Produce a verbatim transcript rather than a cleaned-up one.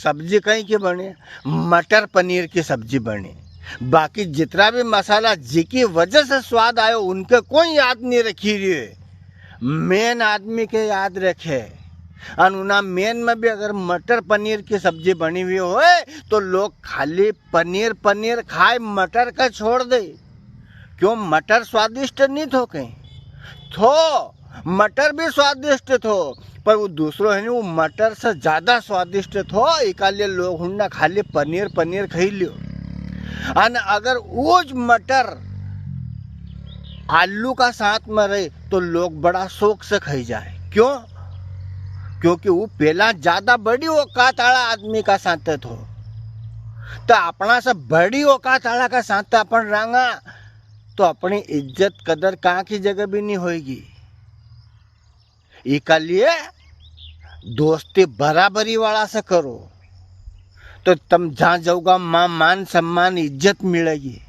सब्जी कई की बनी? मटर पनीर की सब्जी बनी। बाकी जितरा भी मसाला जिकी वजह से स्वाद आयो, उनके कोई याद नी रखी रियो है। main आदमी के याद रखे। अन उना main में भी अगर मटर पनीर की सब्जी बनी हुई होय, तो लोग खाली पनीर, पनीर खाय, मटर का छोड़ दे। क्यों, मटर स्वादिष्ट नी थो कई? थो, मटर भी स्वादिष्ट थो, पर वो दूसरो है नी, वो मटर से ज्यादा स्वादिष्ट थो। इकालिए लोग हुण ना खाली पनीर, पनीर खाई लियो। अन अगर वो ज मटर आलू का साथ में रहे, तो लोग बड़ा शौक से खाई जाए। क्यों? क्योंकि वो पेला ज्यादा बड़ी औकात आला आदमी का साथे थो। तो अपना से बड़ी औकात आला का साथे अपन रांगा, तो अपनी इज्जत कदर कां की जगह भी नी होएगी। इकालिए दोस्ती बराबरी वाला से करो, तो तम जां जाओगा, मां मान सम्मान इज्जत मिलेगी।